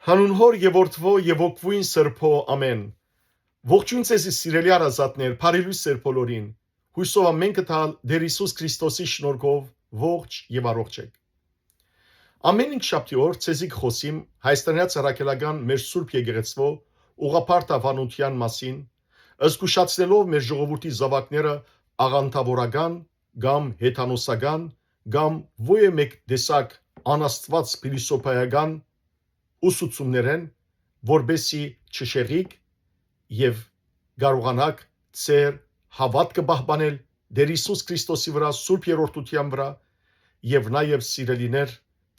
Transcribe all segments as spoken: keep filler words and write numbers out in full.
Հանուն Հօր եւ Որդւոյ եւ Հոգւոյն Սրբոյ, ամէն։ Ողջոյն ձեզի, սիրելի հարազատներ, բարի լոյս ձեր բոլորին։ Յուսով ամէն կը տալ Տէր Յիսուս Քրիստոսի շնորհքով ողջ եւ առողջ էք։ Ամէն հինգշաբթի օր ձեզի կը խօսիմ Հայաստանեայ Առաքելական մեր Սուրբ Եկեղեցւոյ ուղղափառ դաւանութեան մասին, զգուշացնելով մեր ժողովուրդի զաւակները աղանդաւորական կամ հեթանոսական կամ ոյ մէկ տեսակ անաստուած փիլիսոփայական ուսուցումներէն, որպէսզի չշեղիք եւ կարողանաք ձեր հաւատքը պահպանել Տէր Յիսուս Քրիստոսի վրայ, Սուրբ Երրորդութեան վրայ եւ նաեւ, սիրելիներ,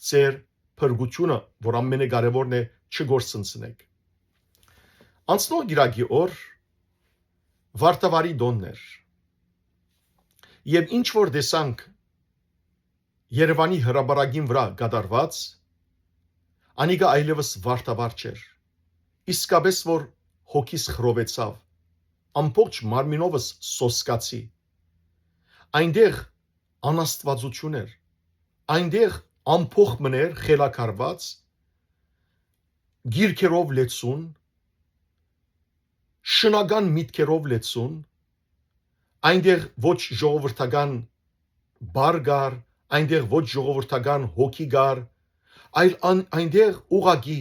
ձեր փրկութիւնը, որ ամենակարեւորն է, չկորսնցնէք։ Անցնող կիրակի օր Վարդավառի տօնն էր եւ ինչ որ տեսանք Երեւանի հրապարակին վրայ կատարուած, անիկա այլեւս վարդավառ չէր։ Իսկապէս որ հոգիս խռովեցաւ, ամբողջ մարմինովս սոսկացի։ Այնտեղ անաստուածութիւն էր, այնտեղ ամբողջ մըն էր խելագարուած, գիրքերով լեցուն, շնական միտքերով լեցուն, այնտեղ ոչ ժողովրդական բառ կար, այնտեղ ոչ ժողովրդական հոգի կար, այլ ան, այնտեղ ուղղակի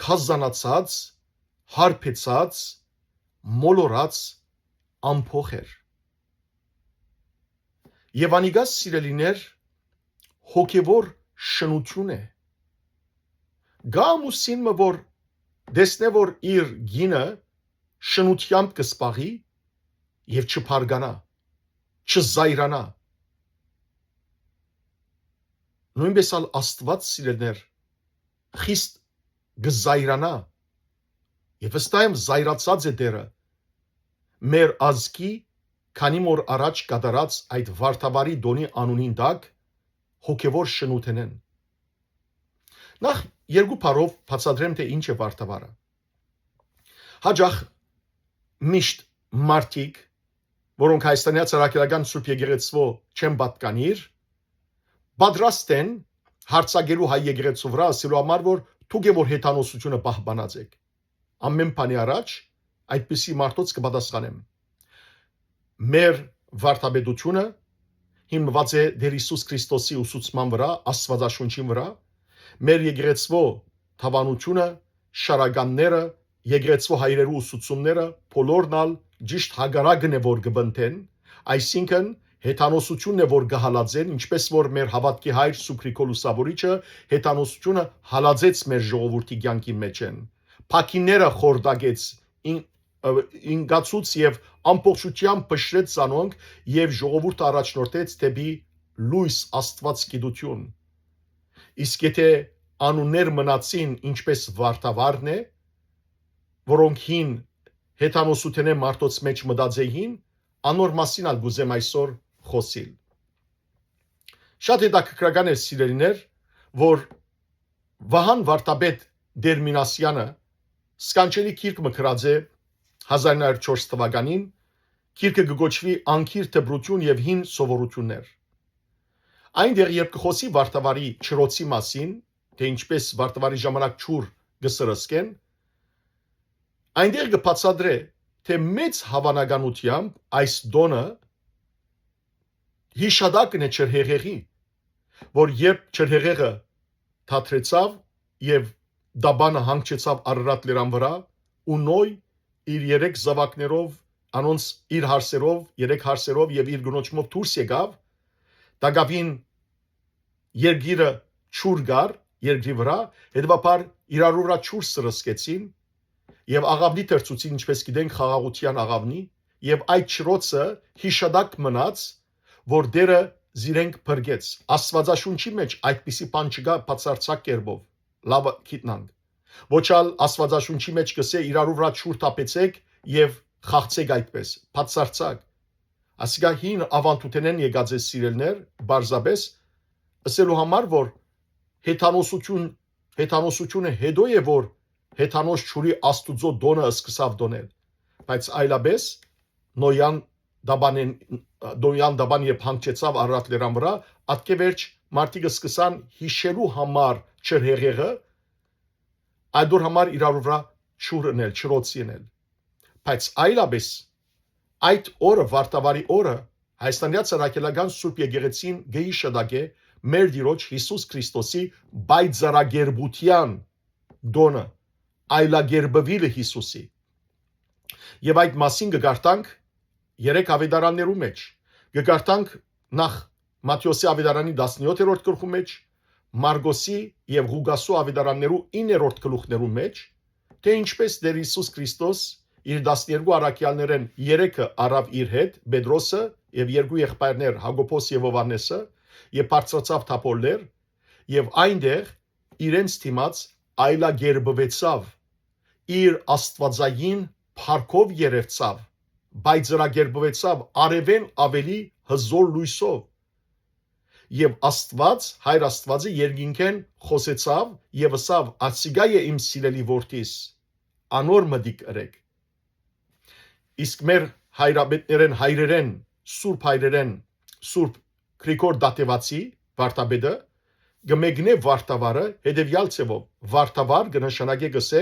կազանացած, հարբեցած, մոլորած ամբոխ էր։ Եւ անիկա, սիրելիներ, հոգեվոր շնութիւն է։ Կայ ամուսին մը, որ տեսնէ, որ իր կինը շնութեամբ կը զբաղի եւ չբարկանայ, չզայրանայ։ Նոյնպէս ալ Աստուած, սիրելիներ, խիստ կը զայրանայ եւ վստահ եմ զայրացած է Տէրը մեր ազգի քանի օր առաջ կատարած այդ Վարդավառի տօնի անունին տակ հոգեվոր շնութենէն։ Նախ երկու բառով բացատրեմ, թէ ինչ է Վարդավառը։ Հաճախ միշտ մարդիկ, որոնք Հայաստանի Առաքելական Սուրբ Եկեղեցւոյ չեն պատկանիր, պատրաստ են յարձակելու հայ եկեղեցու վրայ, ասելու համար, որ դուք է որ հեթանոսությունը պահպանած եք։ Ամէն բանի առաջ այդպիսի մարդոց կը պատասխանեմ։ Մեր վարդապետությունը հիմնուած է Տէր Յիսուս Քրիստոսի ուսուցման վրայ, Աստուածաշունչին վրայ։ Մեր եկեղեցւոյ դաւանութիւնը, շարականները, եկեղեցւոյ հայրերու ուսուցումները, բոլորն ալ ճիշտ հակառակն է որ կը պնդեն, այսինքն՝ հեթանոսությունն է որ կը հալածեն, ինչպէս որ մեր հաւատքի հայր Սուրբ Գրիգոր Լուսաւորիչը հեթանոսությունը հալածեց մեր ժողովուրդի կեանքի մէջէն, փակինները խորտակեց, ին-, ը, ինկացուց եւ ամբողջութեամբ փշրեց զանոնք եւ ժողովուրդը առաջնորդեց դէպի լոյս, Աստուած գիտութիւն։ Իսկ եթէ անուններ մնացին, ինչպէս Վարդավառն է, որոնք հին հեթանոսութենէ մարդոց մէջ մտած էին, անոր մասին ալ կ'ուզեմ այսօր խօսիլ։ Շատ հետաքրքրական է, սիրելիներ, որ Վահան վարդապետ Տերմինասեանը սքանչելի գիրք մը գրած է հազար ինը հարյուր չորս թուականին, գիրքը կը կոչուի «Անգիր դպրութիւն եւ հին սովորութիւններ»։ Այնտեղ, երբ կը խօսի Վարդավառի ջրոցի մասին, թէ ինչպէս Վարդավառի ժամանակ ջուր կը սրսկեն, այնտեղ կը բացատրէ, թէ մեծ հաւանականութեամբ այս տօնը յիշատակն է ջրհեղեղի, որ երբ ջրհեղեղը դադրեցաւ եւ Դաբանը հանգչեցաւ Արարատ լերան վրայ, ու Նոյ իր երեք զաւակներով, անոնց իր հարսերով, երեք հարսերով եւ իր կնոջմով դուրս եկաւ, տակաւին երկիրը ջուր կար երկրի վրայ, հետեւաբար իրարու վրայ ջուր սրսկեցին եւ աղաւնի թրծուցին, ինչպէս գիտենք, խաղաղութեան աղաւնի, եւ այդ ջրոցը յիշատակ մնաց, որ Տէրը զիրենք փրկեց։ Աստուածաշունչի մէջ այդպիսի բան չկայ բացարձակ կերպով, լաւ գիտնանք։ Ոչ ալ Աստուածաշունչի մէջ կ'ըսէ՝ իրարու վրայ ջուր թափեցէք եւ խաղցէք այդպէս, բացարձակ։ Ասիկա հին աւանդութենէն եկած է, սիրելիներ, պարզապէս ըսելու համար, որ հեթանոսություն, հեթանոսությունը հետո է, որ հեթանոս ջուրի Աստուծոյ տօնը սկսաւ տոնել, բայց այլապէս Նոյեան Դաբանեն, Նոյեան Դաբան երբ հանգչեցաւ Արարատ լերան վրայ, ատկէ վերջ մարդիկ սկսան յիշելու համար ջրհեղեղը, Այդ օր համար իրարու վրայ ջուր ընել, ջրոցի ընել։ Բայց այլապես այդ օրը, Վարդավառի օրը, Հայաստանեայ Առաքելական Սուրբ Եկեղեցին կը յիշատակէ մեր Տիրոջ Յիսուս Քրիստոսի պայծառակերպութեան տօնը, այլակերպուիլը Յիսուսի։ Եւ այդ մասին կը կարդանք երեք Աւետարաններու մէջ։ Կը կարդանք նախ Մատթէոսի Աւետարանի տասնեօթերորդ գլխու մէջ, Մարկոսի եւ Ղուկասու Աւետարաններու իններորդ գլուխներու մէջ, թէ ինչպէս Տէր Յիսուս Քրիստոս իր տասներկու առաքեալներէն երեքը առաւ իր հետ, Պետրոսը եւ երկու եղբայրներ՝ Յակոբոս եւ Յովհաննէսը, եւ բարձրացաւ թափօրներ, եւ այնտեղ իրենց դիմաց այլակերպուեցաւ, իր աստուածային փառքով երեւցաւ, պայծառակերպուեցաւ արեւէն աւելի հզօր լոյսով։ Եւ Աստուած, Հայր Աստուածը երկինքէն խօսեցաւ եւ ըսաւ. «Ասիկա է իմ սիրելի որդիս, անոր մտիկ ըրեք»։ Իսկ մեր հայրապետներէն, հայրերէն, սուրբ հայրերէն, սուրբ Գրիգոր Դատեւացի վարդապետը կը մեկնէ Վարդավառը հետեւեալ ձեւով. Վարդավառ կը նշանակէ, կ'ըսէ,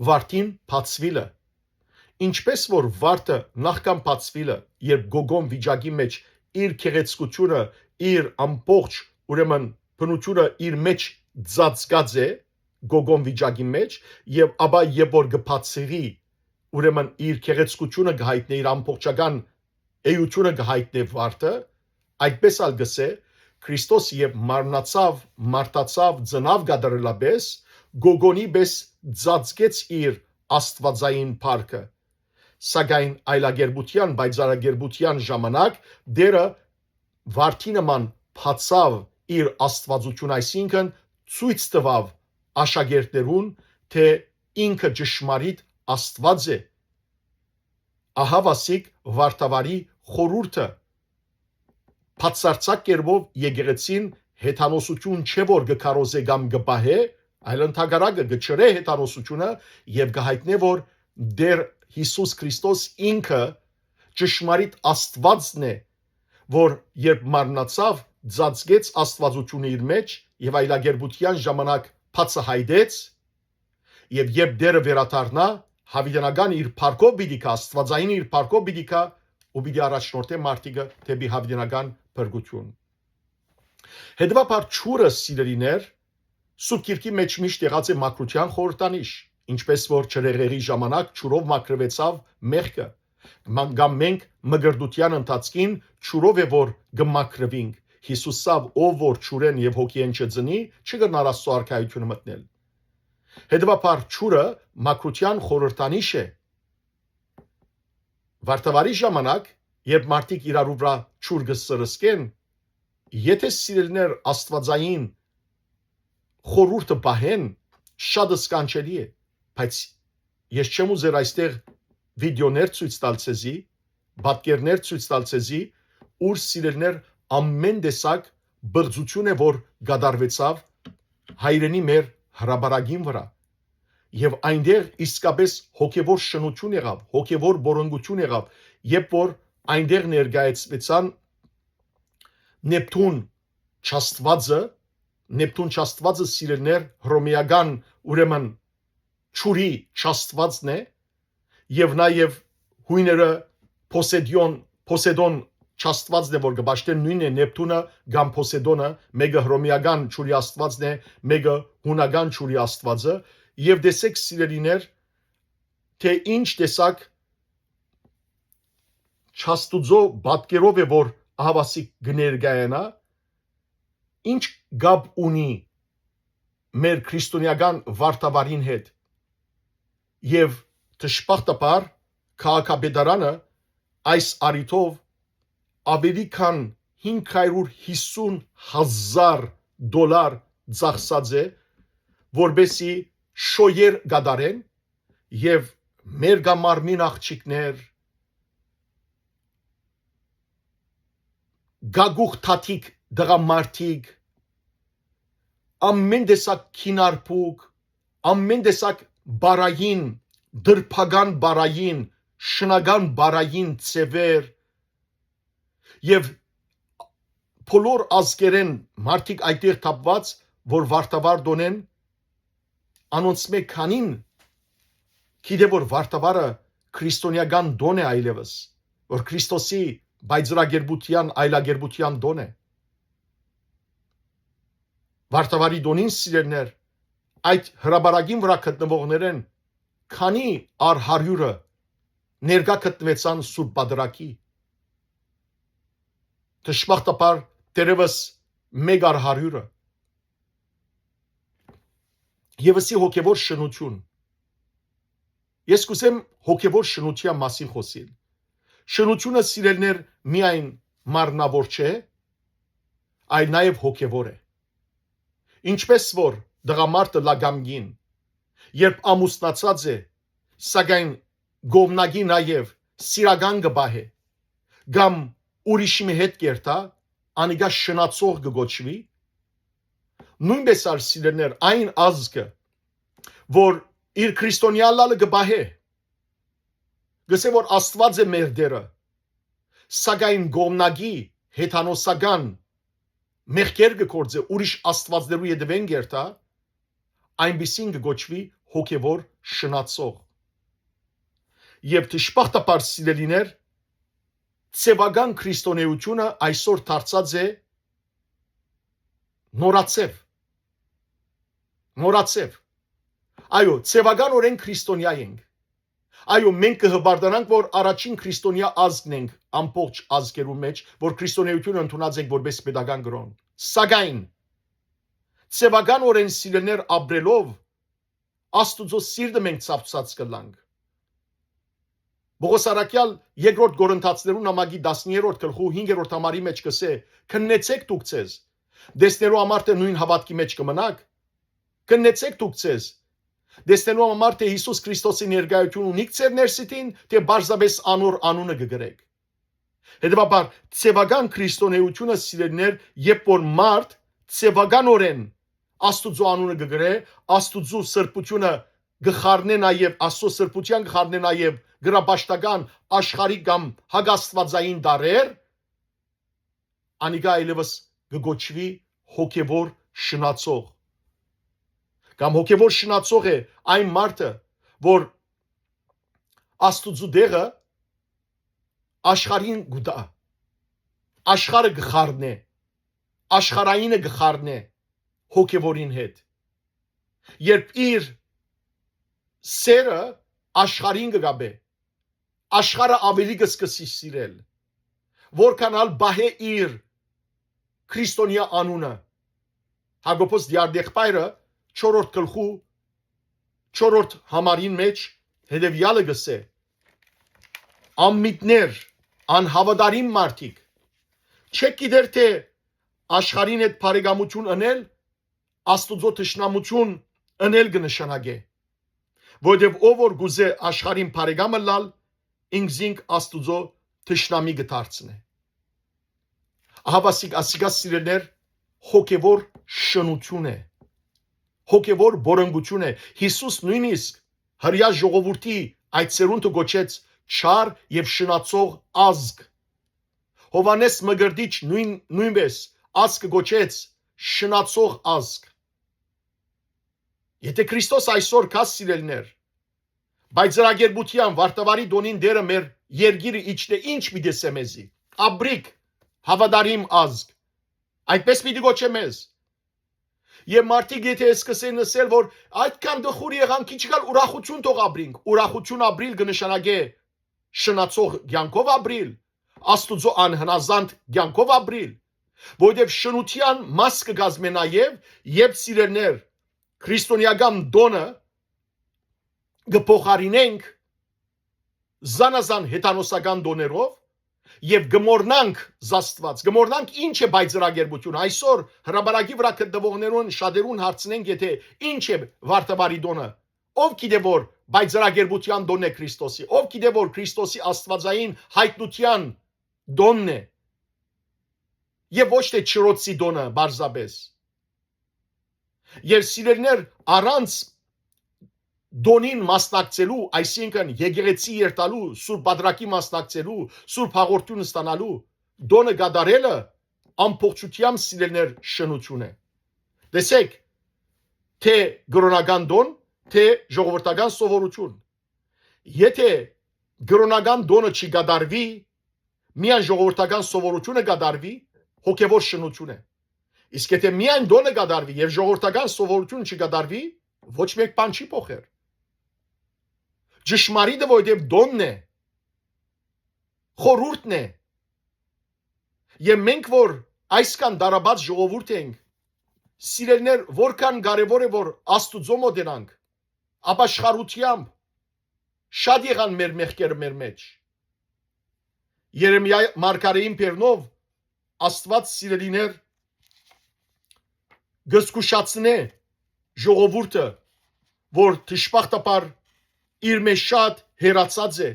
վարդին բացուիլը։ Ինչպէս որ վարդը նախքան բացուիլը, երբ գոգոն վիճակի մէջ իր գեղեցկութիւնը, իր ամբողջ, ուրեմն, բնութիւնը իր մէջ ծածկած է գոգոն վիճակի մէջ, եւ ապա երբ որ կը բացուի, ուրեմն, իր գեղեցկութիւնը կը յայտնէ, իր ամբողջական էութիւնը կը յայտնէ վարդը, այդպէս ալ կ'ըսէ, Քրիստոս երբ մարմնացաւ, մարդացաւ, ծնաւ կատարելապէս, գոգոնի պէս ծածկեց իր աստուածային փառքը։ Սակայն այլակերպութեան, պայծառակերպութեան ժամանակ Տէրը վարդի նման բացաւ իր աստուածութիւնը, այսինքն՝ ցոյց տուաւ աշակերտներուն, թէ ինքը ճշմարիտ Աստուած է։ Ահաւասիկ Վարդավառի խորհուրդը բացարձակ կերպով եկեղեցին հեթանոսութիւն չէ որ կը քարոզէ կամ կը պահէ, այլ ընդհակառակը կը ջրէ հեթանոսութիւնը եւ կը յայտնէ որ Տէր Յիսուս Քրիստոս ինքը ճշմարիտ Աստուածն է, որ երբ մարմնացաւ, ծածկեց աստուածութիւնը իր մէջ եւ այլակերպութեան ժամանակ բացահայտեց, եւ երբ Տէրը վերադառնայ, յաւիտենական իր փառքով պիտի գայ, աստուածային իր փառքով պիտի գայ ու պիտի առաջնորդէ մարդիկը դէպի յաւիտենական փրկութիւն։ Հետեւաբար ջուրը, սիրելիներ, Սուրբ Գիրքի մէջ միշտ եղած է մաքրութեան խորհրդանիշ, ինչպէս որ ջրհեղեղի ժամանակ ջուրով մաքրուեցաւ մեղքը, մա-, կամ մենք մկրտութեան ընթացքին ջուրով է որ կը մաքրուինք, Յիսուսով, ով որ ջուրէն եւ հոգիէն չծնի, չի կրնար Աստուծոյ արքայութիւնը մտնել։ Հետեւաբար ջուրը մաքրութեան խորհրդանիշ է։ Վարդավառի ժամանակ, երբ մարդիկ իրարու վրայ ջուր կը սրսկեն, եթե սիրելիներ աստուածային խորհուրդը պահեն, շատ սքանչելի է, բայց ես չեմ ուզեր այստեղ վիդեոներ ցոյց տալ ձեզի, պատկերներ ցոյց տալ ձեզի, ուր սիրելիներ ամեն տեսակ բղծութիւն է որ կատարուեցաւ հայրենի մեր հրապարակին վրայ։ Եւ այնտեղ իսկապես հոգեվոր շնութիւն եղաւ, հոգեվոր բորոնգութիւն եղաւ, երբ որ այնտեղ ներկայացուեցան Նեպթուն չաստուածը, Նեպթուն չաստուածը, սիրելիներ, հռոմեական, ուրեմն, ջուրի չաստուածն է, եւ նաեւ յոյները Պոսեդիոն, Պոսեդոն չաստուածն է որ կը պաշտեն, նոյնն է Նեպթունը կամ Պոսեդոնը, մէկը հռոմեական ջուրի աստուածն է, մէկը յունական ջուրի աստուածը, եւ տեսեք, սիրելիներ, թէ ինչ տեսակ չաստուծոյ պատկերով է որ ահաւասիկ կը ներկայանայ, ինչ կապ ունի մեր քրիստոնեական վարդավառին հետ, եւ դժբախտաբար քաղաքապետարանը այս առիթով աւելի քան հինգ հարիւր յիսուն հազար դոլար ծախսած է, որպեսզի շոյեր կատարեն եւ մեր գամարմին աղջիկներ, գագուղ թաթիկ տղամարդիկ, ամեն տեսակ քինարբուկ, ամեն տեսակ բարային, դրբական բարային, շնական բարային ձևեր, եւ բոլոր ազգերէն մարդիկ այդտեղ թափուած, որ վարդավառ տօնեն անոնցմէ քանին գիտէ որ վարդավառը քրիստոնեական տօն է այլեւս, որ Քրիստոսի պայծրակերպութեան, այլակերպութեան տօն է։ Վարդավառի տօնին, սիրելիներ, այդ հրապարակին վրայ գտնուողներէն քանի առ հարիւրը ներկայ գտնուեցան Սուրբ Պատրակի։ Դժբախտաբար, դեռեւս մէկ առ հարիւրը։ Եւսի հոգեւոր շնութիւն։ Ես կ'ուզեմ հոգեւոր շնութեան մասին խօսիլ։ Շնութիւնը, սիրելիներ, միայն մարմնաւոր չէ, այլ նաեւ հոգեւոր է։ Ինչպէս որ տղամարդը լագամգին, երբ ամուսնացած է, սակայն կողմնակի նաեւ սիրական կը պահէ, կամ ուրիշի մը հետ կ'երթայ, անիկա շնացող կը կոչուի։ Նոյնպէս ալ, սիրելիներ, այն ազգը, որ իր քրիստոնեայ ըլլալը կը պահէ, կ'ըսէ որ Աստուած է մեր Տէրը, սակայն կողմնակի, հեթանոսական մեղքեր կը գործէ, ուրիշ աստուածներու ետեւէն կ'երթայ, այնպիսին կը կոչուի հոգեւոր շնացող։ Եւ դժբախտաբար, սիրելիներ, ձեւական քրիստոնէութիւնը այսօր դարձած է նորաձեւ։ Նորաձեւ։ Այո, ձեւականօրէն քրիստոնեայ ենք։ Այո, մենք կը հպարտանանք, որ առաջին քրիստոնեայ ազգն ենք ամբողջ ազգերուն մէջ, որ քրիստոնէութիւնը ընդունած ենք որպէս պետական կրօն։ Սակայն, ձեւականօրէն, սիրելիներ, ապրելով, Աստուծոյ սիրտը մենք ցաւցած կ'ըլլանք։ Պողոս առաքեալ երկրորդ Կորինթացիներուն նամակի տասներորդ գլխու հինգերորդ համարի մէջ կ'ըսէ. «Քննեցէք դուք ձեզ, տեսնելու համար թէ նոյն հաւատքի մէջ կը մնաք։ Քննեցէք դուք ձեզ, տեսնելու համար թէ Յիսուս Քրիստոսի ներկայութիւն ունիք ձեր ներսիդին, թէ պարզապէս անոր անունը կը կրէք»։ Հետեւաբար, ձեւական քրիստոնէութիւնը, սիրելիներ, երբ որ մարդ ձեւականօրէն Աստուծոյ անունը կը կրէ, Աստուծոյ սրբութիւնը կը խառնէ նաեւ, Աստուծոյ սրբութեան կը խառնէ նաեւ գրապաշտական, աշխարհի կամ հակաստուածային տարրեր, անիկա այլեւս կը կոչուի հոգեւոր շնացող։ Կամ հոգեւոր շնացող է այն մարդը, որ Աստուծոյ դեղը աշխարհին կու տայ, աշխարհը կը խառնէ, աշխարհայինը կը խառնէ հոգեվորին հետ, երբ իր սերը աշխարհին կը կապէ, աշխարհը աւելի կը սկսի սիրել, որքան ալ պահէ իր քրիստոնեայ անունը։ Յակոբոս Դիարդեղբայրը չորրորդ գլխու չորրորդ համարին մէջ հետեւեալը կ'ըսէ. «Անմիտներ, անհաւատարիմ մարդիկ, չէք գիտեր թէ աշխարհին հետ բարեկամութիւն ընել Աստուծոյ թշնամութիւն ընել կը նշանակէ, որովհետեւ ով որ կ'ուզէ աշխարհին բարեկամ ըլլալ, ինքզինք Աստուծոյ թշնամի կը դարձնէ»։ Ահա ասիկ, ասիկա, սիրելիներ, հոգեվոր շնութիւն է, հոգեվոր բորընկութիւն է։ Յիսուս նոյնիսկ հրեայ ժողովուրդի այդ սերունդը կոչեց չար եւ շնացող ազգ։ Յովհաննէս Մկրտիչ նոյն-, նոյնպէս ազգը կոչեց շնացող ազգ։ Եթե Քրիստոս այսօր գաս, սիրելիներ, պայծրակերպութեան, վարդավառի տօնին Տէրը մեր երկիրը իջնէ, ի՞նչ պիտի ըսէ մեզի։ Ապրիք, հաւատարիմ ազգ։ Այդպես պիտի կոչէ մեզ։ Եւ մարդիկ եթե սկսեն ըսել, որ այդքան տխուր եղանք, քիչ ալ ուրախութիւն թող ապրինք, ուրախութիւն ապրիլ կը նշանակէ շնացող կեանքով ապրիլ, Աստուծոյ անհնազանդ կեանքով ապրիլ, որովհետեւ շնութեան մաս կը կազմէ նաեւ, երբ, սիրելիներ, քրիստոնեական տօնը կը փոխարինենք զանազան հեթանոսական տօներով եւ կը մոռնանք զաստուած, կը մոռնանք ինչ է պայծրակերպութիւն։ Այսօր հրապարակի վրայ գտնուողներուն շատերուն հարցնենք, եթե ինչ է վարդավառի տօնը, ով գիտէ որ պայծրակերպութեան տօնն է Քրիստոսի, ով գիտէ որ Քրիստոսի աստուածային յայտնութեան տօնն է, եւ ոչ թէ Չրոցի տօնը պարզապէս։ Եւ, սիրելիներ, առանց տօնին մասնակցելու, այսինքն եկեղեցի երթալու, Սուրբ Պատրակի մասնակցելու, Սուրբ Հաղորդուն ստանալու, տօնը կատարելը ամբողջութեամբ, սիրելիներ, շնութիւն է։ Տեսեք, թէ կրօնական տօն, թէ ժողովրդական սովորութիւն։ Եթէ կրօնական տօնը չի կատարուի, միայն ժողովրդական սովորութիւնը կատարուի, հոգեվոր շնութիւն է։ Իսկ եթէ միայն տօնը կատարուի եւ ժողովրդական սովորութիւնը չի կատարուի, ոչ մէկ բան չի փոխեր։ Ճշմարիտը, որովհետեւ տօնն է, խորհուրդն է։ Եւ մենք որ այսքան դարաբաց ժողովուրդ ենք, սիրելիներ, որքան կարեւոր է որ Աստուծոյ մօտենանք, ապաշխարութեամբ շատ եղան մեր մեղքերը մեր մեջ։ Երեմիա մարգարեին բերնով Աստուած, սիրելիներ, կը զգուշացնէ ժողովուրդը, որ դժբախտաբար իր մեջ շատ հեռացած է։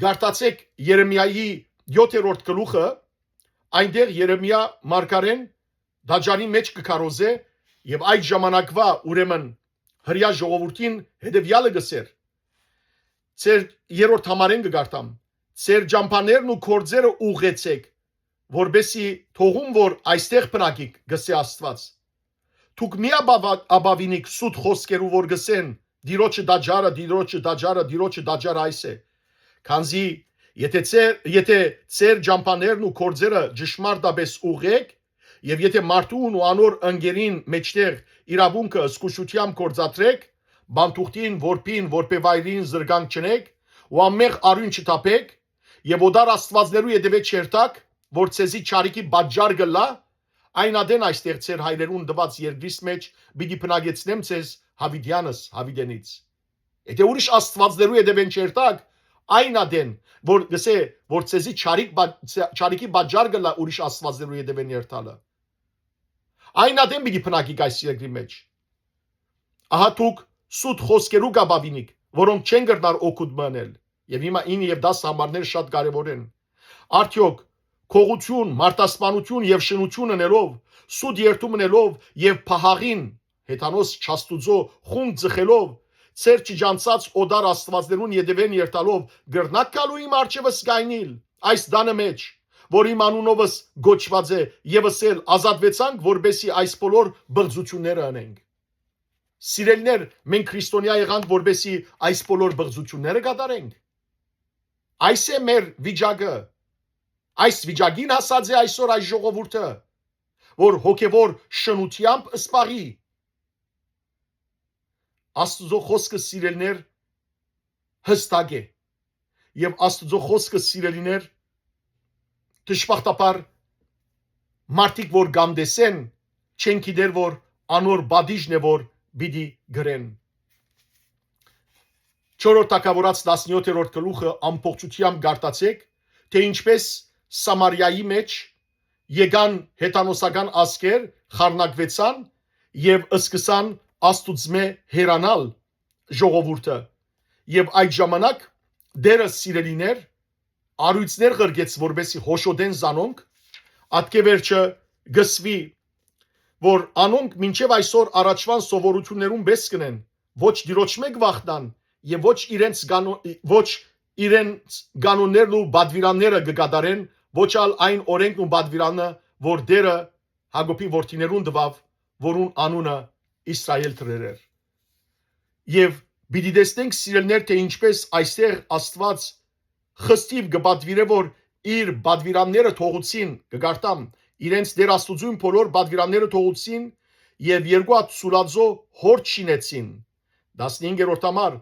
Կարդացէք Երեմիայի յոթերորդ գլուխը, այնտեղ Երեմիա մարգարեն տաճարի մէջ կը քարոզէ եւ այդ ժամանակվա, ուրեմն, հրեայ ժողովուրդին հետեւեալը կ'ըսէր. «Ձեր երրորդ համարէն կը կարդամ. "Ձեր ճամբաներն ու գործերը ուղղեցէք, որպեսզի թողում որ այստեղ բնակիք", կ'ըսէ Աստուած։ "Դուք մի ապավա-, ապավինիք սուտ խօսքերու, որ կ'ըսեն. "Տիրոջը տաճարը, Տիրոջը տաճարը, Տիրոջը տաճարը այս է"։ Քանզի եթէ ձեր, եթէ ձեր ճամբաներն ու գործերը ճշմարտապէս ուղղեք, եւ եթէ մարդուն ու անոր ընկերին մէջտեղ իրաւունքը զգուշութեամբ գործադրեք, բանտուղտին, որբին, որբեվայրին զրկանք չընեք ու անմեղ արիւն չթափեք, եւ օտար աստուածներու ետեւէ չերթաք, որ ձեզի չարիքի պատճառ կ'ըլլայ, այն ատեն այստեղ ձեր հայրերուն տուած երկրիս մէջ պիտի բնակեցնեմ ձեզ յաւիտեանս յաւիտենից"։ Եթէ ուրիշ աստուածներու ետեւէն չերթաք, այն ատեն, որ կ'ըսէ, որ ձեզի չարիք պա-, չարիքի պատճառ կ'ըլլայ ուրիշ աստուածներու ետեւէն երթալը, այն ատեն պիտի բնակիք այս երկրի մէջ։ Ահա դուք սուտ խօսքերու կ'ապաւինիք, որոնք չեն կրնար օգուտ մը ընել։ Եւ հիմա ինը եւ տաս համարները շատ կարեւոր են։ Արդեօք գողութիւն, մարդասպանութիւն եւ շնութիւն ընելով, սուտ երդում ընելով եւ փահաղին, հեթանոս չաստուծոյ խունկ ձգելով, ձեր չճանչցած օտար աստուածներուն ետեւէն երթալով կրնա՞ք գալու իմ առջեւս գայնիլ, այս տանը մէջ, որ իմ անունովս կոչուած է, եւ ըսել. "Ազատուեցանք, որպեսզի այս բոլոր բղծութիւնները ընենք"։ Սիրելիներ, մենք քրիստոնեայ եղանք, որպեսզի այս բոլոր բղծութիւնները կատարենք։ Այս է մեր վիճակը։ Այս վիճակին հասած է այսօր այս ժողովուրդը, որ հոգեվոր շնութեամբ սպառի։ Աստուծոյ խօսքը, սիրելիներ, յստակ է։ Եւ Աստուծոյ խօսքը, սիրելիներ, դժբախտաբար մարդիկ որ կ'անտեսեն, չեն գիտեր որ անոր պատիժն է որ պիտի կրեն։ Չորրորդ թագաւորաց տասնեօթերորդ գլուխը ամբողջութեամբ կարդացէք, թէ ինչպէս Սամարիայի մէջ եկան հեթանոսական ազգեր, խառնակուեցան եւ սկսան Աստուծմէ հեռանալ ժողովուրդը։ Եւ այդ ժամանակ Տէրը, սիրելիներ, առիւծներ ղրկեց, որպեսզի հոշոտեն զանոնք, ատկէ վերջը գսվի, որ անոնք մինչեւ այսօր առաջուան սովորութիւններուն պէս կ'ընեն, ոչ Տիրոջմէ կ'վախնան եւ ոչ իրենց կանո-, ոչ իրենց կանոններն ու պատուիրանները կը կատարեն, ոչ ալ այն օրենքն ու պատուիրանը, որ Տէրը Յակոբի որդիներուն տուաւ, որուն անունը Իսրայէլ դրեր էր։ Եւ պիտի տեսնենք, սիրելիներ, թէ ինչպէս այստեղ Աստուած խստիւ կը պատուիրէ, որ իր պատուիրանները թողուցին, կը կարդամ, իրենց Տէր Աստուծոյն բոլոր պատուիրանները թողուցին եւ երկու հատ սուլածոյ հորդ շինեցին։ Տասնհինգերորդ համար,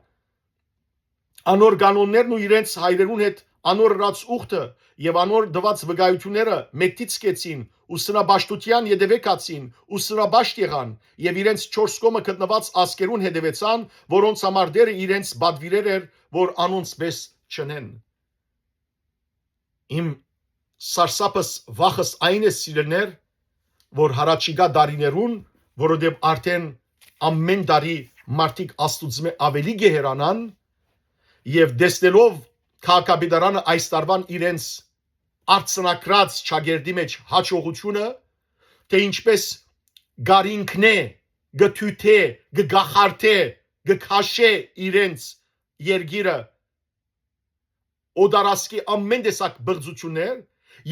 անոր կանոններն ու իրենց հայրերուն հետ անոր ըրած ուխտը եւ անոր տուած վկայութիւնները մեկդի ցկեցին ու սնապաշտութեան ետեւէ գացին ու սնապաշտ եղան եւ իրենց չորս կողմը գտնուած ազգերուն հետեւեցան, որոնց համար Տէրը իրենց պատուիրեր էր, որ անոնց պէս չընեն։ Իմ սարսափս, վախս այն է, սիրելիներ, որ յառաջիկայ տարիներուն, որովհետեւ արդեն ամէն տարի մարդիկ Աստուծմէ աւելի կը հեռանան, եւ տեսնելով քաղաքապետարանը այս տարուան իրենց արցանակրած ճակերտի մէջ յաջողութիւնը, թէ ինչպէս կարինքնէ, կը թիւթէ, կը կախարդէ, կը քաշէ իրենց երկիրը, օտարազգի ամէն տեսակ բղծութիւններ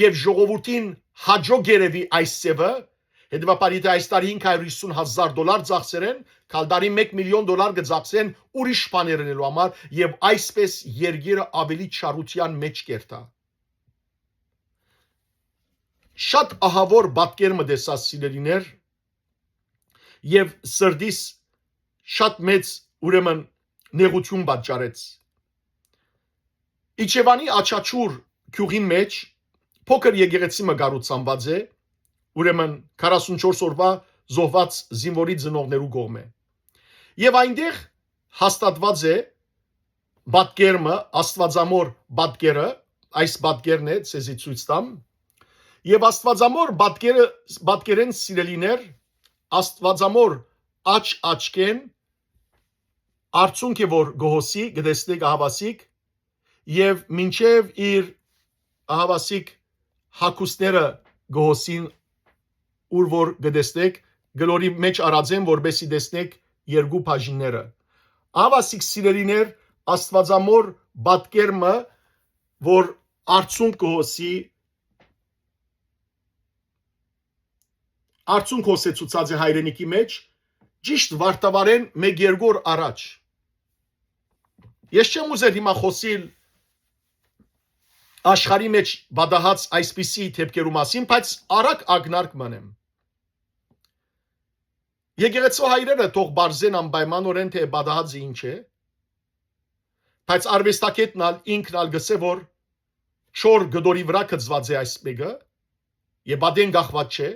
եւ ժողովուրդին յաջող կ'երեւի այս ձեւը, Հետեւաբար, եթէ այս տարի հինգ հարիւր հիսուն հազար դոլար ծախսեր են, գալ տարի մէկ միլիոն դոլար կը ծախսեն ուրիշ բաներ ընելու համար եւ այսպէս երկիրը ավելի չարութեան մէջ կ'երթայ։ Շատ ահաւոր պատկեր մը տեսայ, սիրելիներ, եւ սրտիս շատ մեծ, ուրեմն, նեղութիւն պատճառեց։ Իջեւանի Աչաչուր գիւղին մէջ փոքր եկեղեցի մը կառուցանուած է, ուրեմն, քառասունչորս օրուայ զոհուած զինուորի ծնողներու կողմէ։ Եւ այնտեղ հաստատուած է պատկեր մը, Աստուածամոր պատկերը, այս պատկերն է, ձեզի ցոյց տամ։ Եւ Աստուածամոր պատկերը, պատկերէն, սիրելիներ, Աստուածամոր աջ աչքէն արցունք է, որ կը հոսի, կը տեսնէք, ահաւասիկ, եւ մինչեւ իր, ահաւասիկ, հագուստները կը հոսին, ուր որ կը տեսնէք, գլորի մէջ առած եմ, որպեսզի տեսնէք երկու բաժինները։ Ահաւասիկ, սիրելիներ, Աստուածամոր պատկեր մը, որ արցունք կը հոսի, արցունք հոսեցուցած է հայրենիքի մէջ, ճիշտ վարդավառէն մէկ երկու օր առաջ։ Ես չեմ ուզեր հիմա խօսիլ աշխարհի մէջ պատահած այսպիսի դեպքերու մասին, բայց արագ ակնարկ մը ընեմ։ Եկեղեցու հայրերը թող պարզեն անպայմանօրէն, թէ պատահածը ինչ է, բայց արուեստագետն ալ, ինքն ալ գսէ, որ չոր կտորի վրայ գծուած է այս մէկը, եւ պատեն կախուած չէ։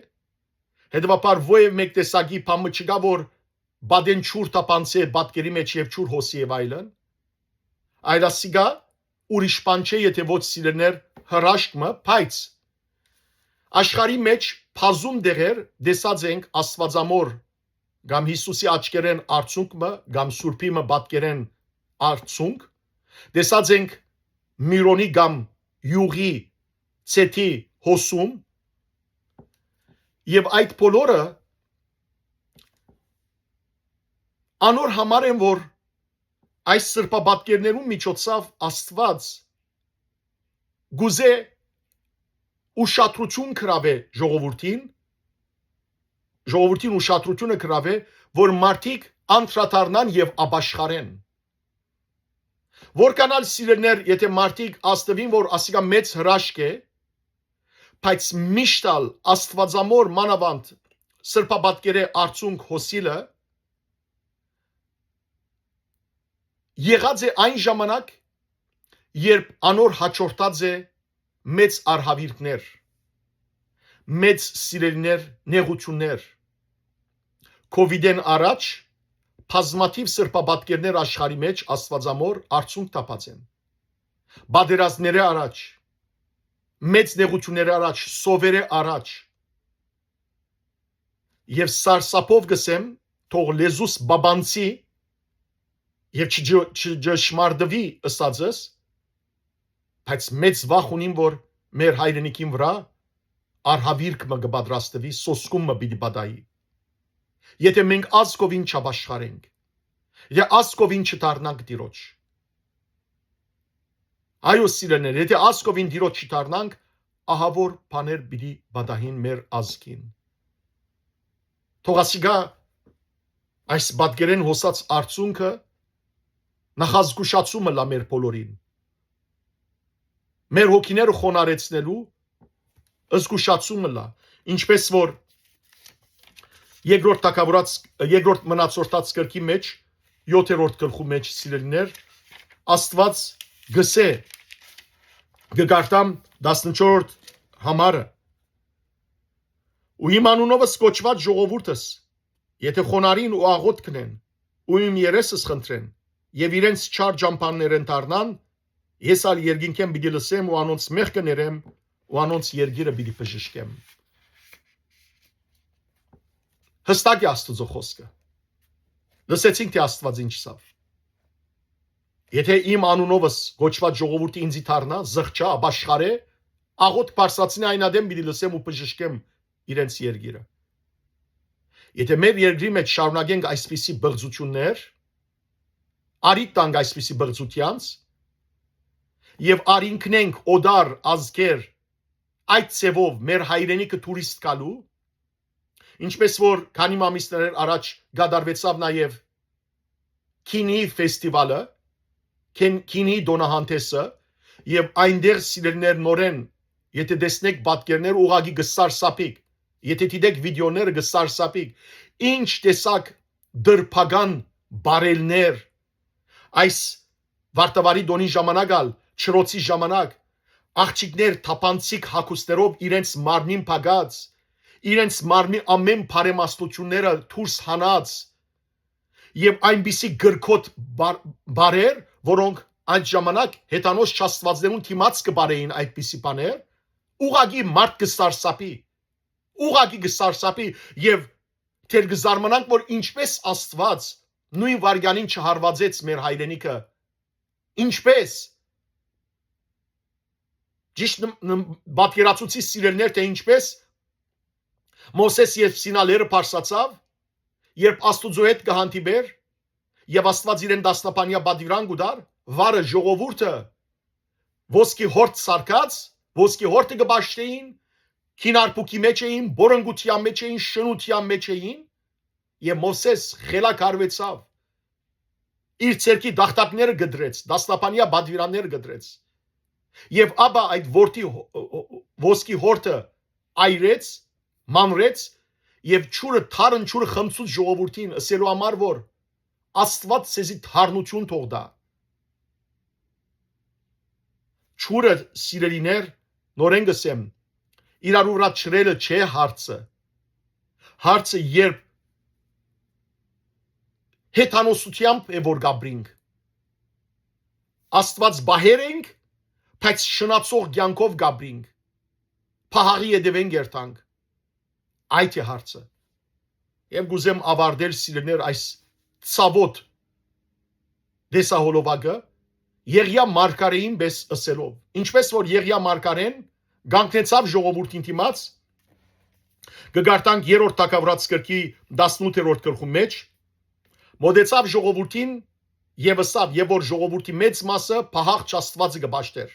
Հետեւաբար, որեւէ մէկ տեսակի բան մը չկայ, որ պատեն ջուր թափանցէ պատկերի մէջ եւ ջուր հոսի եւ այլն։ Այլ ասիկա ուրիշ բան չէ, եթէ ոչ, սիրելիներ, հրաշք մը, բայց աշխարհի մէջ բազում տեղեր տեսած ենք Աստուածամոր կամ Յիսուսի աչքերէն արցունք մը, կամ Սուրբի մը պատկերէն արցունք, տեսած ենք Միրոնի կամ յուղի, ծեթի հոսում, եւ այդ բոլորը անոր համար են, որ այս սրբապատկերներուն միջոցով Աստուած կ'ուզէ ուշադրութիւն գրաւէ ժողովուրդին, ժողովուրդին ուշադրութիւնը գրաւէ, որ մարդիկ անդրադառնան եւ ապաշխարեն։ Որքան ալ, սիրելիներ, եթէ մարդիկ ազդուին, որ ասիկա մեծ հրաշք է, բայց միշտ ալ Աստուածամոր, մանաւանդ սրբապատկերէ արցունք հոսիլը, եղած է այն ժամանակ, երբ անոր յաջորդած է մեծ արհաւիրքներ, մեծ, սիրելիներ, նեղութիւններ։ Քովիդէն առաջ բազմաթիւ սրբապատկերներ աշխարհի մէջ Աստուածամոր արցունք թափած են։ Պատերազմներէ առաջ, մեծ նեղութիւններէ առաջ, սովերէ առաջ, եւ սարսափով կ'ըսեմ, թող լեզուս պապանցի եւ չճ-, չճշմարտուի ըսածս, բայց մեծ վախ ունիմ, որ մեր հայրենիքին վրայ արհաւիրք մը կը պատրաստուի, սոսկում մը պիտի պատահի, եթէ մենք ազգովին չապաշխարենք, եթէ ազգովին չդառնանք Տիրոջ։ Այո, սիրելիներ, եթէ ազգովին Տիրոջ չդառնանք, ահաւոր բաներ պիտի պատահին մեր ազգին։ Թող ասիկա այս պատկերէն հոսած արցունքը նախազգուշացումը լա մեր բոլորին, մեր հոգիները խոնարհեցնելու զգուշացումը լա, ինչպես որ երկրորդ թագաւորաց, երկրորդ մնացորդաց գրքի մէջ, յոթերորդ գլխու մէջ, սիրելիներ, Աստուած գսէ, կկարդամ տասնչորսերորդ համարը. «Ու իմ անունովս կոչուած ժողովուրդս, եթե խոնարհին ու աղօթքն են, ու իմ երեսս խնդրեն, եւ իրենց չար ճամբաներէն դառնան, ես ալ երկնքէն պիտի լսեմ ու անոնց մեղքը ներեմ ու անոնց երկիրը պիտի բժշկեմ»։ Հստակ է Աստուծոյ խօսքը։ Լսեցինք, թէ Աստուած ինչ ըսաւ. «Եթէ իմ անունովս կոչուած ժողովուրդը ինծի դառնայ, զղջայ, ապաշխարէ, աղօթք բարձրացնէ, այն ատեն պիտի լսեմ ու բժշկեմ իրենց երկիրը»։ Եթէ մեր երկրի մէջ շարունակենք այսպիսի բղծութիւններ, առիթ տանք այսպիսի բղծութեանց եւ առինքնենք օտար ազգեր այդ ձեւով մեր հայրենիքը թուրիստ գալու, Ինչպէս որ քանի մամիսներ առաջ կատարուեցաւ նաեւ Քինի ֆեստիվալը, Քին-, Քինի տոնահանտեսը, եւ այնտեղ, սիրելիներ, նորեն, եթե տեսնեք պատկերներ, ուղղակի կը սարսափիք, եթե դիտեք վիդեոները, կը սարսափիք, ինչ տեսակ դրբական բարելներ, այս Վարդավառի տոնի ժամանակ ալ, Չրոցի ժամանակ, աղջիկներ թափանցիկ հագուստներով իրենց մարմին փակած, իրենց մարմնի ամէն բարեմասնությունները դուրս հանած, եւ այնպիսի գրքոտ բար-, բարեր, որոնք այդ ժամանակ հեթանոս չաստուածներուն դիմաց կը բարեին այդպիսի բաներ, ուղղակի մարդ կը սարսափի, ուղղակի կը սարսափի, եւ դեռ կը զարմանանք, որ ինչպես Աստուած նոյն վայրկեանին չհարուածեց մեր հայրենիքը, ինչպես, ճիշտ նմ-, նմ-, պատկերացուցի, սիրելիներ, թէ ինչպես Մովսէս երբ Սինա լեռը բարձրացաւ, երբ Աստուծոյ հետ կը հանդիպէր, եւ Աստուած իրեն տասնապանեայ պատուիրան կու տար, վարը ժողովուրդը ոսկի հորդ սարքած, ոսկի հորդը կը պաշտէին, քինարբուքի մէջ էին, բորնկութեան մէջ էին, շնութեան մէջ էին, եւ Մովսէս խելագարուեցաւ, իր ձեռքի տախտակները կտրեց, տասնապանեայ պատուիրանները կտրեց, եւ ապա այդ որդի հո-, հո-, հո-, ոսկի հորդը այրեց, մանրեց, եւ ջուրը, թարն ջուրը խմցուց ժողովուրդին, ըսելու համար, որ Աստուած ձեզի թարնություն թող տայ։ Ջուրը, սիրելիներ, նորէն կ'ըսեմ, իրարու վրայ ջրելը չէ հարցը։ Հարցը երբ հեթանոսութեամբ է որ կ'ապրինք, Աստուած պահեր ենք, բայց շնացող կեանքով կ'ապրինք, փահաղի ետեւէն կ'երթանք։ Այդ է հարցը։ Եւ կ'ուզեմ աւարտել, սիրելիներ, այս ցաւոտ տեսահոլովակը Եղիա մարգարէին պէս ըսելով։ Ինչպես որ Եղիա մարգարէն կանգնեցաւ ժողովուրդին դիմաց, կը կարդանք Երրորդ Թագաւորաց գրքի տասնութերորդ գլխու մէջ, մօտեցաւ ժողովուրդին եւ ըսաւ, եւ որ ժողովուրդի մեծ մասը փահաղ չաստուածը կը պաշտէր։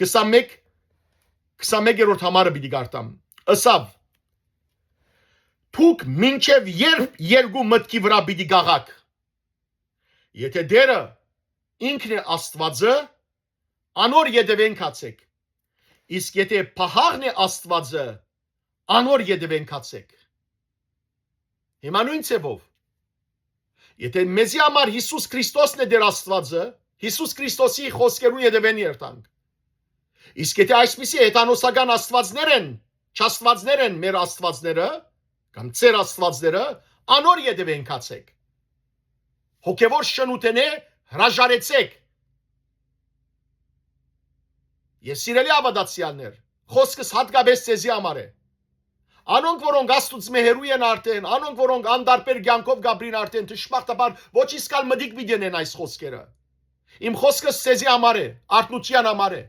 Քսանմէկ, քսանմէկերորդ համարը պիտի կարդամ։ Ըսաւ. «Դուք մինչեւ երբ երկու մտքի վրայ պիտի գաղաք։ Եթե Տերը ինքն է Աստուածը, անոր ետեւէն գացէք, իսկ եթե փահաղն է Աստուածը, անոր ետեւէն գացէք»։ Հիմա նոյն ձեւով, եթե մեզի համար Յիսուս Քրիստոսն է Տեր Աստուածը, Յիսուս Քրիստոսի խօսքերուն ետեւէն երթանք։ Իսկ եթե այսպիսի հեթանոսական աստուածներ են, չաստուածներ են մեր աստուածները, կամ ձեր աստուածները, անոր ետեւէն գացէք։ Հոգեւոր շնութենէ հրաժարեցեք։ Եւ սիրելի աւատացեալներ, խօսքս յատկապէս ձեզի համար է։ Անոնք, որոնք Աստուծմէ հեռու են արդեն, անոնք, որոնք անտարբեր կեանքով կ'ապրին արդեն, դժբախտաբար ոչ իսկ ալ մտիկ պիտի ընեն այս խօսքերը։ Իմ խօսքս ձեզի համար է, արթնութեան համար է,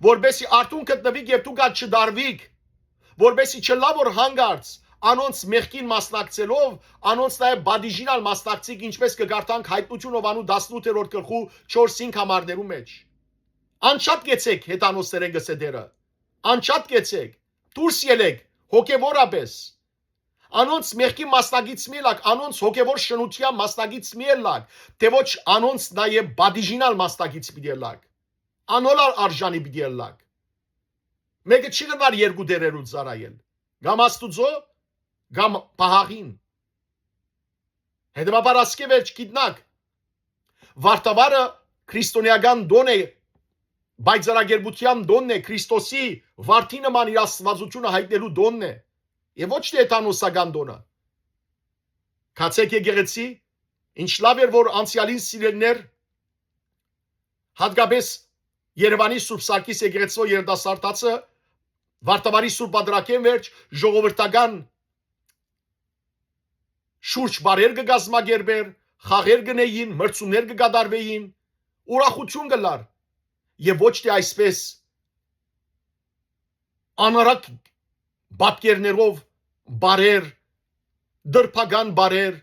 որպեսզի արթուն գտնուիք եւ դուք ալ չդարուիք, որպեսզի չըլլայ որ հանկարծ անոնց մեղքին մասնակցելով, անոնց նաեւ պատիժին ալ մասնակցիք, ինչպես կը կարդանք Հայտնություն Յովհաննու տասնութերորդ գլխու չորս հինգ համարներու մէջ։ Անջատկեցեք, հեթանոսներէն կ'ըսէ Տերը։ Անջատկեցեք, դուրս ելեք, հոգեւորապէս։ Անոնց մեղքի մասնակից մի ըլլաք, անոնց հոգեւոր շնութեան մասնակից մի ըլլաք, թէ ոչ անոնց նաեւ պատիժին ալ մասնակից պիտի ըլլաք, անոր ալ արժանի պիտի ըլլաք։ Մէկը չի կրնար երկու տէրերու ծառայել, կամ Աստուծոյ, կամ փահաղին։ Հետեւաբար ասկէ վերջ գիտնաք, Վարդավառը քրիստոնեական տոն է, պայծառակերպութեան տոնն է, Քրիստոսի վարդի նման իր աստվածությունը յայտնելու տոնն է, եւ ոչ թէ հեթանոսական տոնը։ Գացեք եկեղեցի, ինչ լաւ էր, որ անցեալին, սիրելիներ, յատկապէս Երեւանի Սուրբ Սարգիս եկեղեցւոյ երիտասարդացը Վարդավառի Սուրբ Պատրակէն վերջ ժողովրդական շուրջ պարեր կը կազմակերպէր, խաղեր կ'ընէին, մրցումներ կը կատարուէին, ուրախութիւն կ'ըլլար, եւ ոչ թէ այսպէս անառակ պատկերներով պարեր, դրբական պարեր,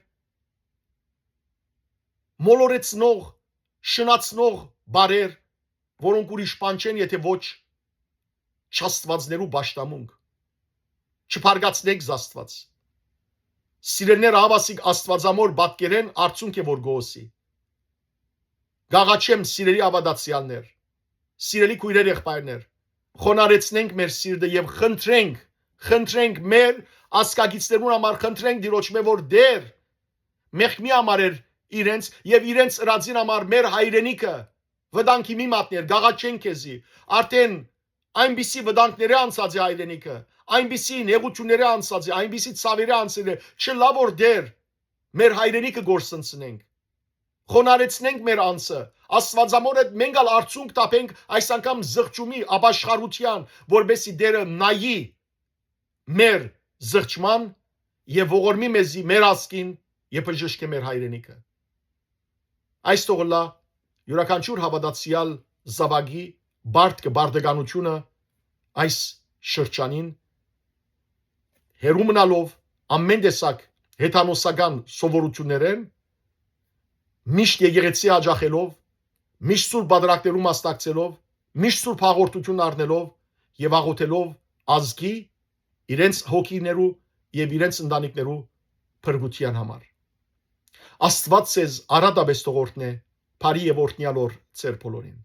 մոլորեցնող, շնացնող պարեր, որոնք ուրիշ բան չեն, եթե ոչ չաստուածներու պաշտամունք։ Չփարկացնենք զաստուած։ Սիրելիներ, ահաւասիկ Աստուածամոր պատկերէն արդյունք է որ գոսի։ Կաղաչեմ, սիրելի հաւատացեալներ, սիրելի քոյրեր, եղբայրներ, խոնարեցնենք մեր սիրտը եւ խնդրենք, խնդրենք մեր ազգագիցներուն համար, խնդրենք Տիրոջմէ, որ Տեր, մեղքի համար էր իրենց եւ իրենց ըրածին համար մեր հայրենիքը վտանգի մի մատներ, կաղաչենք քեզի։ Արդեն այնպիսի վտանգները անցած է հայրենիքը, այնպիսի նեղությունները անցած է, այնպիսի ցաւերը անցել է, չլա որ Տեր, մեր հայրենիքը կորսնցնենք, խոնարեցնենք մեր անձը, Աստուածամոր հետ մենք ալ արդյունք տապենք այս անգամ զղջումի, ապաշխարութեան, որպեսզի Տերը նայի մեր զղջման եւ ողորմի մեզի, մեր ազգին եւ բժշկէ մեր հայրենիքը։ Այս թող ըլլայ իւրաքանչիւր հաւատացեալ զաւակի պարտքը, պարտականութիւնը այս շրջանին, հեռու մնալով ամէն տեսակ հեթանոսական սովորութիւններէն, միշտ եկեղեցի յաճախելով, միշտ սուրբ պատրակներու մասնակցելով, միշտ սուրբ հաղորդութիւն առնելով եւ աղոթելով ազգի, իրենց հոգիներու եւ իրենց ընտանիքներու փրկութեան համար։ Աստուած ձեզ առատապէս թող օրհնէ, բարի եւ օրհնեալ օր ձեր բոլորին։